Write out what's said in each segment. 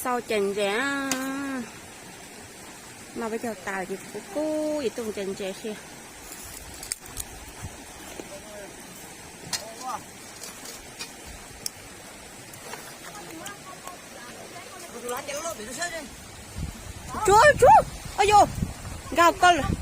Tau ces ntses, noj peb caug tas ces kuv kub ib tug ntses ntses xwb. Tsuav, tsuav, ua yus nkag koj lawm.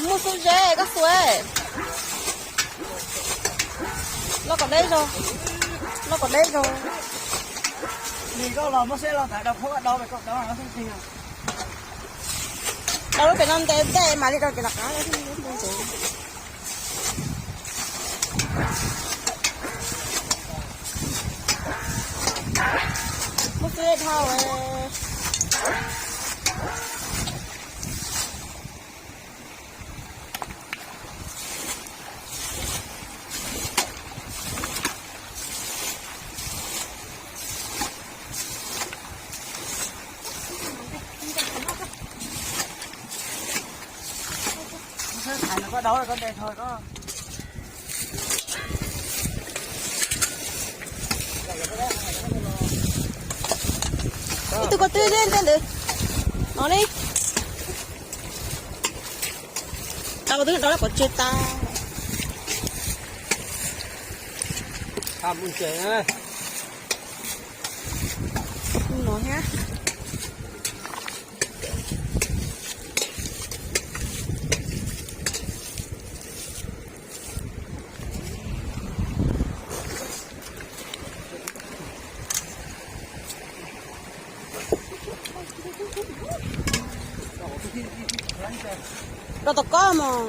Muaj xub zeb koj xuas. Loj kom deb zog, loj kom deb zog. Lig koj los muab xeb los ntawd, dau khaub dau, koj dau. Dau lub pem no ntev ntev mam li dau ces los qab. Muab xeb dhau. Ib tug ko twb zeb ntawd no li. Tau twb rau pov tseg tag. No thiab. Rau tom koj mog.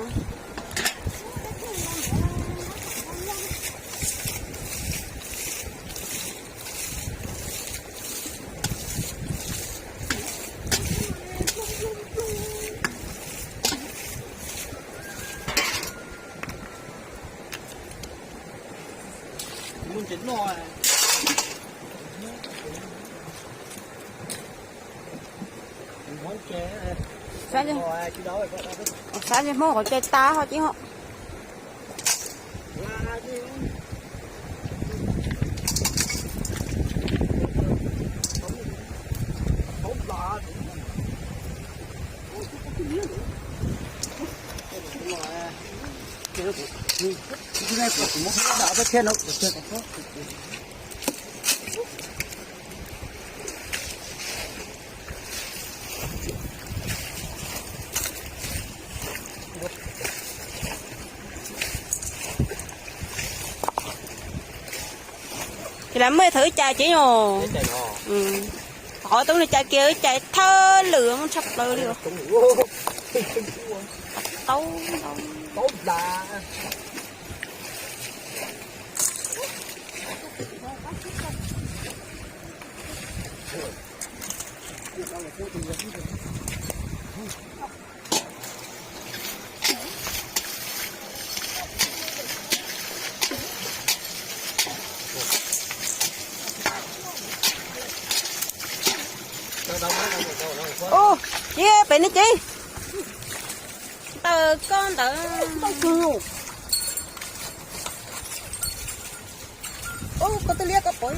Xav, xav Hmoob qhov cai tas ho ces ho. Ces lawv muaj thaum wb cais ces yog, qhov tub li cais kiag wb cais thawj lwm muaj tshaj plaws li. Tau, tau. Ub, ces pem no ces ntawm koj ntawd. Ub, koj twb liab koj pom.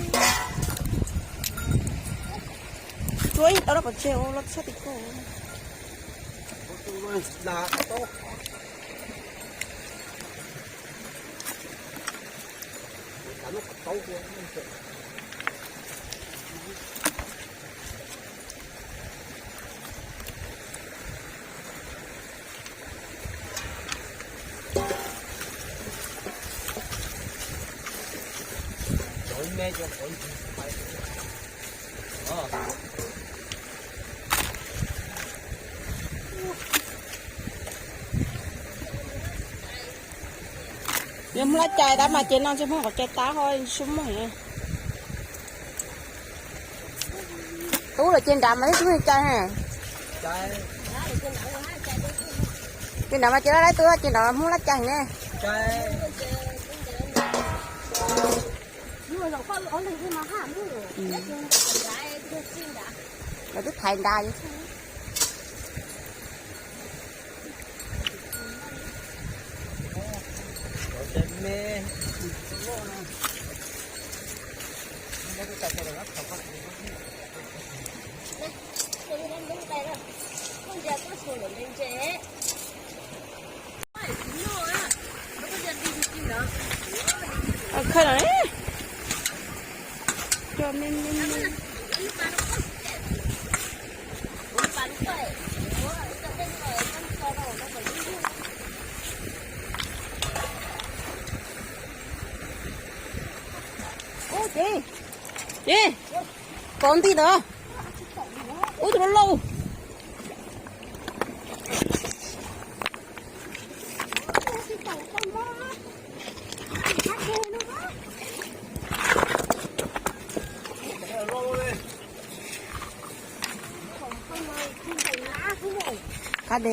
Tsuav ib tau rau pov tseg los txhob tim koj. Yog Hmoob Lab Cai tab mas ces no ntshe Hmoob Lab Cai tab ho sub muag. Tub lawm ces nrad mas tib tug cai. Ces nrad mas ces lab lab tub ces nrad Hmoob Lab Cai ne. Lawv twb thaiv nrad. Khaws los ne. Cov me me me. Ub, ces, ces, pov nti ntawd. Ub, tus lauj lauj. Qab deg.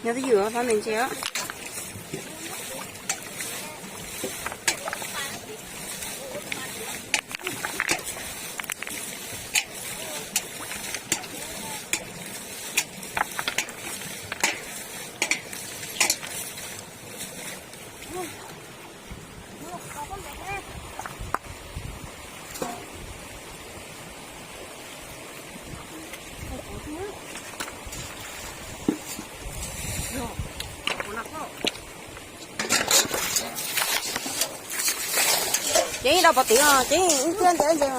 Nyob twj ywm hlob ntses ntse os. Ceev rau pov twg os, ceev ib tiag ntawd ntses.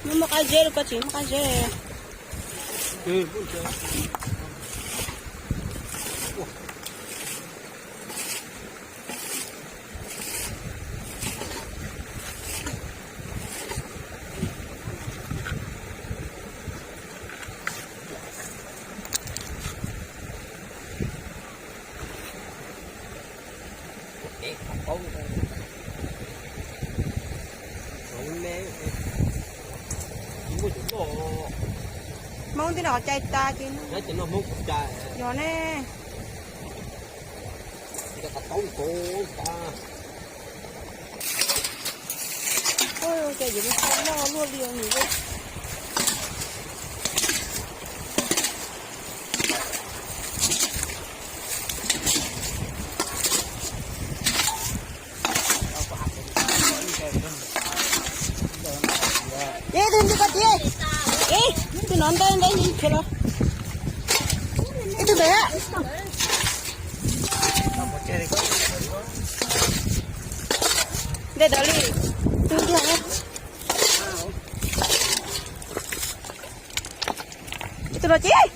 Nws muaj qab zeb los koj tsis muaj qab zeb. Hmoob tib no cai tas ces yog ne. Ua cas yus loj luaj li nws. Ib tug ntawd ko tiag, ib tug no ntawd ntawd khiav los. Ib tug ntawd. Ntawm ntawd li, tus ntawd. Ib tug no ces.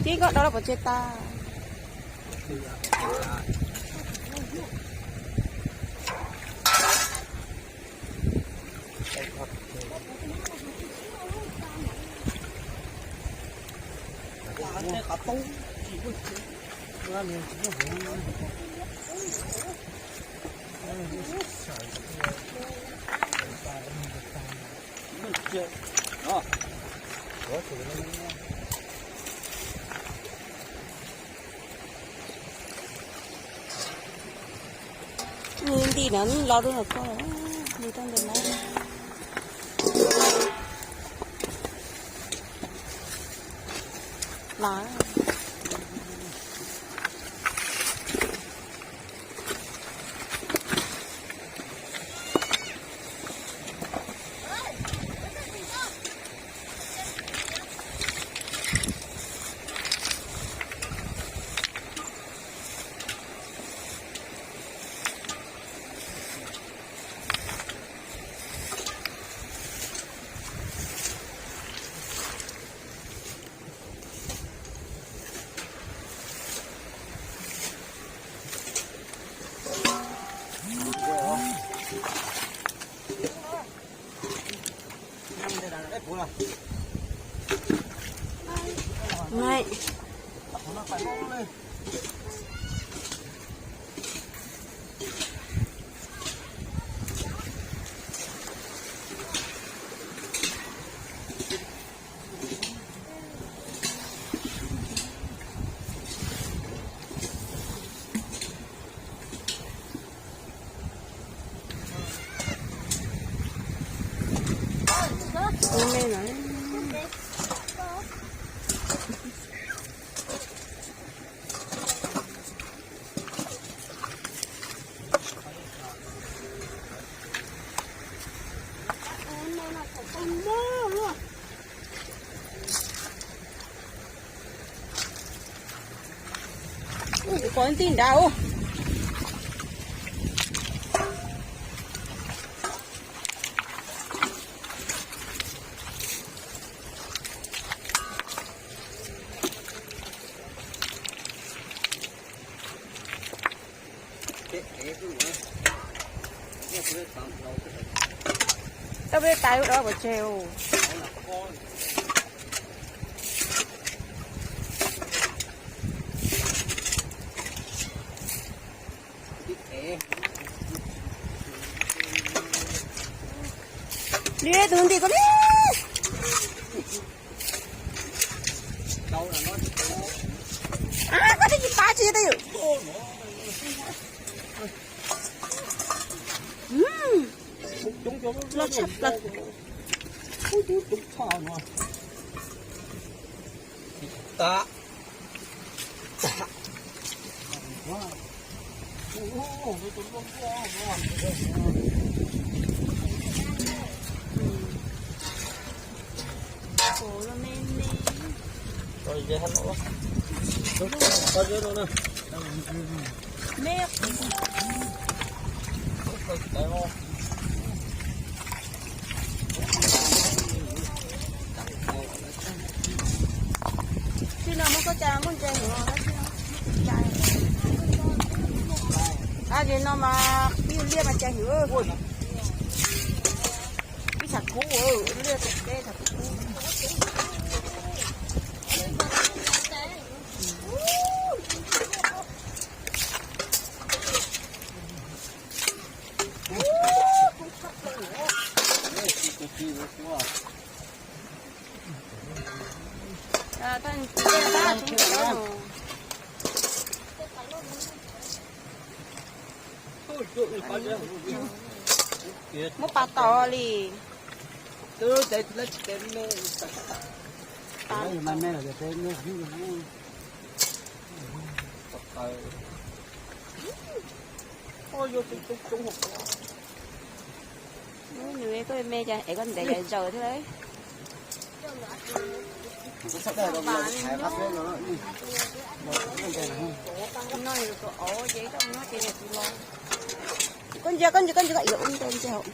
Ces koj dob los pov tseg tas. Nws nti no los rau ntawm koj, nws rau ntawm no. Los. Ui, kuv pom ntij nrad. Tau peb tais ub dab pov tseg. Li tus nti ko li. Koj twb tsis pav tsis yog twj ywm. Loj tshaj plaws. Tsis no muab koj cai muab ntses hwv. Ab, ces no mas ib liaj mas cai hwv. Ib tshav kub, liaj teb tshav kub. Muab pas tau li. Nws koj me cas es koj ntev zaws thiab lauj. No yus tus auv ces koj mus no ces niam tus los. Koj ntsia, koj ntsia, koj ntsia, koj yuav ua ntses ntses hauv.